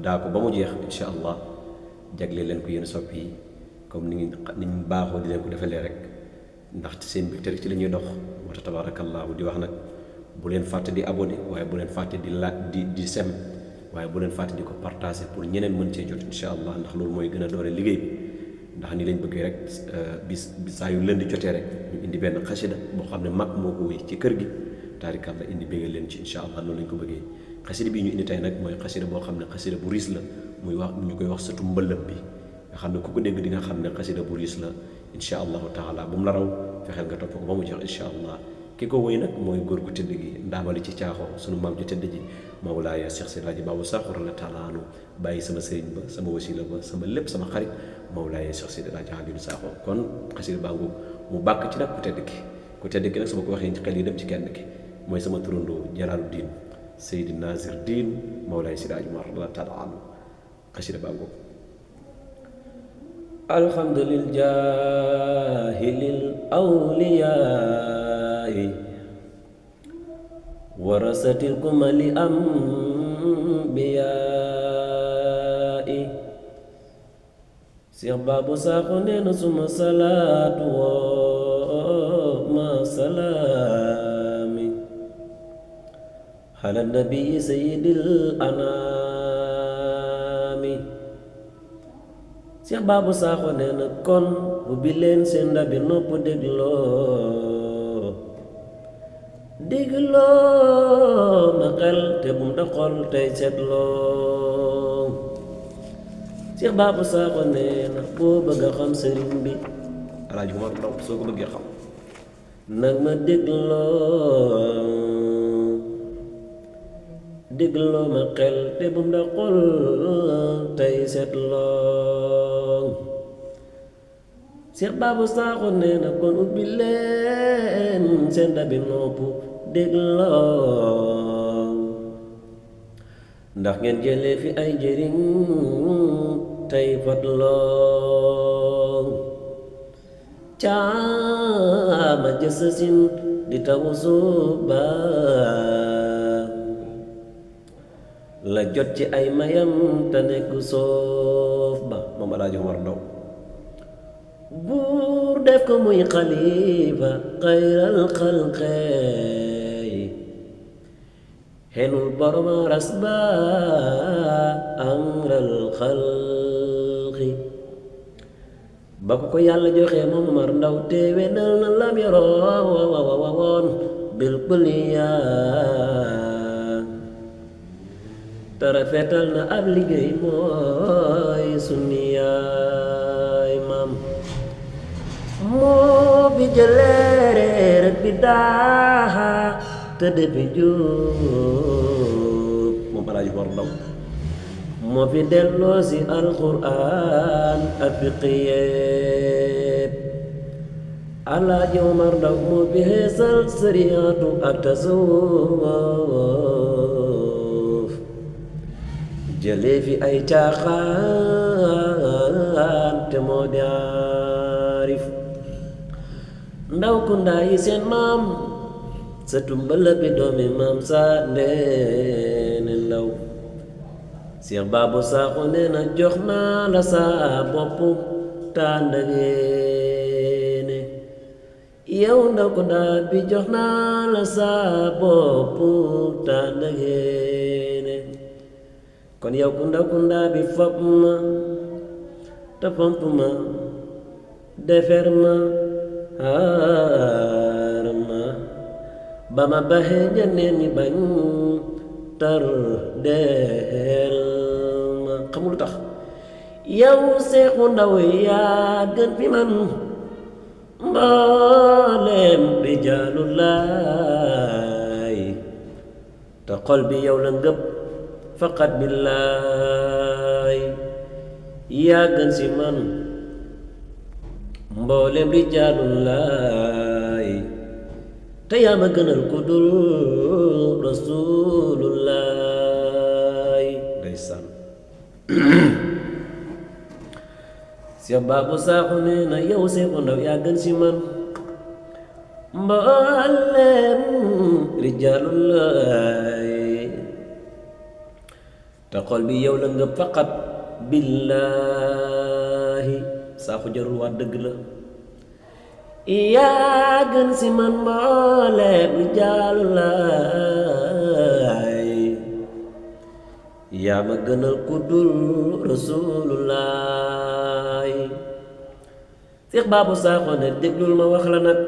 daa ko ba mu jeex insha allah jagle leen ko yéen soppi yi comme ni ñu baaxoo di leen ko defalee rek ndaxte seen mbégte rek ci la ñuy dox moo tax tabaarakallaahu di wax nag bu leen fàtte di abonné waaye bu leen fàtte di sem waaye bu leen fàtte di ko partager pour ñeneen mën cee jot insha allah ndax loolu mooy gën a doole liggéey bi ndax ni lañ bëggee rek bis saa yu leen di jotee rek ñu indi benn xasida boo xam ne mag moo ko wéy ci kër gi taarikalla indi bégal leen ci insha allah loolu lañ ko bëggee xasida bii ñu indi tey nag mooy xasida boo xam ne xasida bu riis la muy wax ñu koy wax sëtu mbëllëb bi nga xam ne ku ko dégg di nga xam ne xasida bu riis la insha allahu taala bu mu la raw fexeel nga topp ko ba mu jeex insha allah ki ko woy nag mooy góor gu tëdd gi ndaamali ci caaxoo sunu maam ju tëdd ji mawlaaya Cheikh Seydi Hadji Babou Sakho la taala anu bàyyi sama sëriñ ba sama wasila ba sama lépp sama xarit mawlaaya Cheikh Seydi Hadji Habibou Sakho kon xasida baa ngu mu bàkk ci nag ku tëdd ki nag sama ko waxee xel yi dem ci kenn ki mooy sama turandoo Jalaaluddin Seydi Nazir Diin mawlaaya Seydi Hadji Umar la taala anu xasida baa ngu alhamdulil jaahilil awliyaay warasatil kumali ambiyaay Seex Babou Sakho nee na suma salaatu woo ma salaami ala nabi sayyidil anaami Seex Babou Sakho nee na kon ubbi leen seen ndabi nopp dégloo ma xel te bum da xol tey seetloo Seex Babou Sakho nee na boo bëgg a xam sëriñ bi Alaaji Umar Ndaw soo ko bëggee xam nag ma dégloo ma xel te bum da xol tey seetloo Seex Babou Sakho nee na kon ubbi leen seen ndabi nopp dégloo ndax ngeen jëlee fi ay njëriñ tey fatloo caama jësasin di tawu suba la jot ci ay mayam te nekk soof ba moom Alaaji Umar Ndaw buur def ko muy xalifa xayral xalqey xenul borom ras ba amral xalqi ba ko yàlla joxe moom Umar Ndaw teewe nal na lam yoroon bil kulliyaa te rafetal na ab liggéey mooy sunniyaay maam moo fi jëlee rek bi daaxa te defi jub moom Alaaji Umar Ndaw moo fi delloo si alquran ak fiqiyeet Alaaji Umar Ndaw moo fi xeesal sariyaatu ak tasawuf jëlee fi ay caaxaan te moo di aarif ndaw ku ndaa yi seen maam sa tumbala bi doomi maam saa ndeene ndaw Seex Babou Sakho nee na jox naa la saa bopp tàndageene yow ndaw ku ndaa bi jox naa la saa bopp tàndageene kon yow ku ndaa bi fopp ma te fomp ma defer ma aar ma ba ma baxee ñeneen ñi bañ tar deel ma xamul tax yow Seexu Ndaw yaa gën fi man mboolem rijaalullaay te xol bi yow la ngëpp faqat billaay yaa gën si man mboolem rijaalullaay te yaa ma gënal ku dul rasulullaay ndeysaan Cheikh Babou Sakho nee na yow Seexu Ndaw yaa gën si man mboolem rijaalullaay te xol bi yow la nga faqat billaahi Sakho jarul waa dëgg la yaa gën si man mboolem rijaalullaay yaa ma gënal ku dul rasulullaay Cheikh Babou Sakho ne déglul ma wax la nag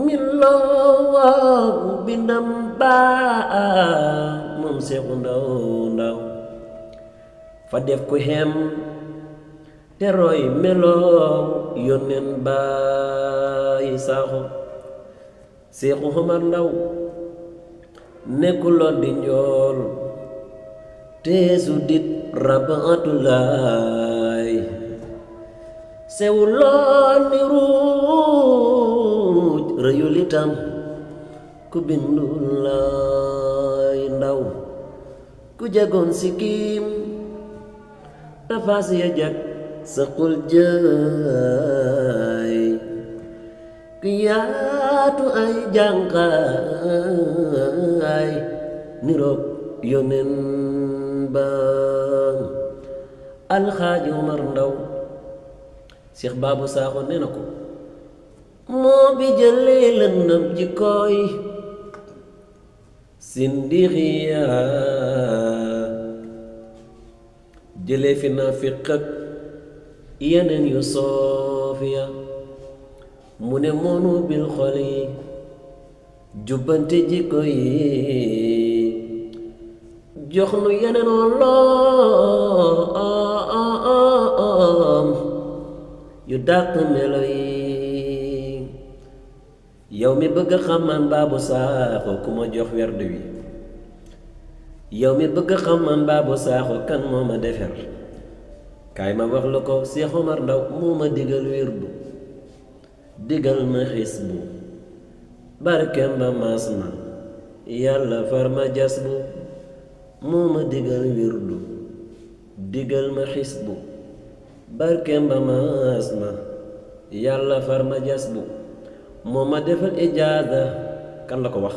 min loo bindam baa moom Seexu Ndaw fa def ko xem te roy meloo yónneen baay Sakho Seexu Omar Ndaw nekkuloon di njool teesu dit rabaatulaay sewuloon ni ruuj rëyul itam ku bindulaay ndaw ku jagoon sikkim nafaas ya jag saqul jaay ku yaatu ay jànqaay niroog yonen bam Alxaaji Omar Ndaw Cheikh Babou Sakho nee na ko moo bi jëlee lëndëm jikkooy sindixiya jëlee fi naafiq ak yeneen yu soofiya mu ne moonu bil xol yi jubbante jikko yi jox nu yeneen loom yu dàq melo yi yow mi bëgg a xam man Babou Sakho ku ma jox werd wi yow mi bëgg a xam man Babou Sakho kan moo ma defer kaay ma wax la ko Cheikh Omar Ndaw moo ma digal wirdu digal ma xisbu barkem ba maas ma yàlla far ma jas bu moo ma digal wirdu digal ma xisbu barkem ba maas ma yàlla far ma jas bu moo ma defal ijaaza kan la ko wax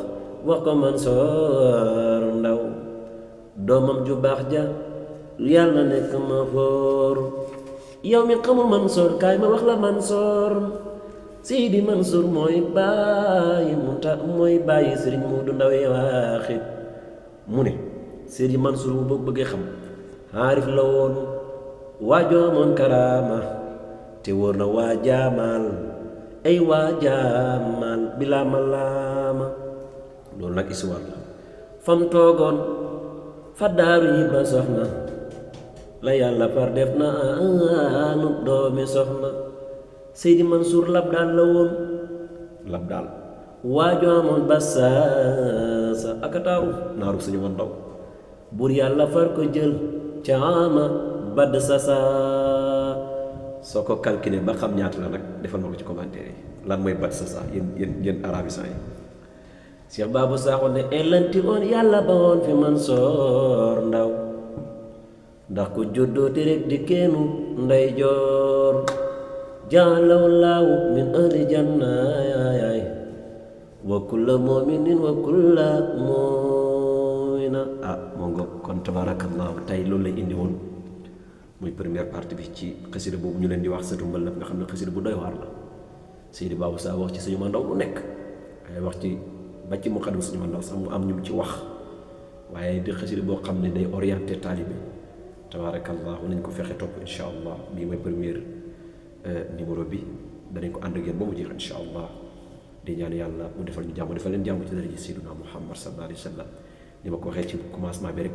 ko Mansoor Ndaw doomam ju baax ja yàlla nekk ma foor yow mi xamul Mansoor kaay ma wax la Mansoor Seydi Mansour mooy bàyyi mooy bàyyi Sëriñ Moodu Ndaw waaxit mu ne Seydi Mansour mu bëggee xam xaarif la woon waajoo amoon karaama te wóor na waa jaamaal ay waa jaamaal bilaa malaama loolu nag histoire la fam toogoon fa daaru Ibra soxna la yàlla far def na anu doomi soxna Seydi Mansour lab daal la woon lab daal waajoo amoon basaasa akataaru naaru suñu man ndaw buur yàlla far ko jël ca ama badd sasa soo ko calculé ba xam ñaata la nag defal ma ko ci commentaire yi lan mooy badd sasa yéen arabisant yi Cheikh Babou Sakho ne elanti woon yàlla ba woon fi Mansoor Ndaw ndax ku juddoo ti rek di keenu nday joor jaalaw laawu min ahli janna yaay wa kulla mu'minin wa kulla mu'mina moo nga kon tabarakallahu tey loolu lay indi woon muy première partie bi ci xasida boobu ñu leen di wax sëtu mbëllëb nga xam ne xasida bu doy waar la Seydi Babou Sakho wax ci suñu ma ndaw lu nekk waaye wax ci ba ci mu xadam suñu ma ndaw sax mu am ñu ci wax waaye di xasida boo xam ne day orienté taalibe tabarakallahu nañ ko fexe topp insha allah bii mooy première numéro bi danañ ko ànd ak yéen ba mu jeex insha allah di ñaan yàlla mu defal ñu jàmm defal leen jàmm ci daraja Seydina Muhammad sallallahu alayhi wa sallam ni ma ko waxee ci commencement bi rek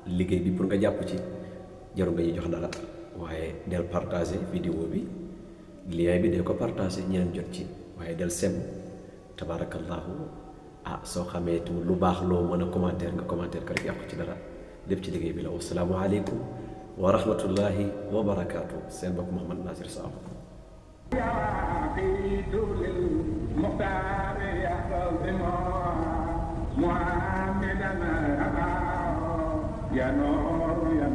liggéey bi pour nga jàpp ci jaru nga ñuy jox dara waaye del partager vidéo bi lien bi del ko partager ñeneen jot ci waaye del sem tabarakallahu soo xamee tamit lu baax loo mën a commentaire nga commentaire ko rek yàqu ci dara lépp ci liggéey bi la wasalaamu aleykum wa rahmatullahi wa barakaatu seen mbokk Mouhamed Nazir Sakho يا نور يا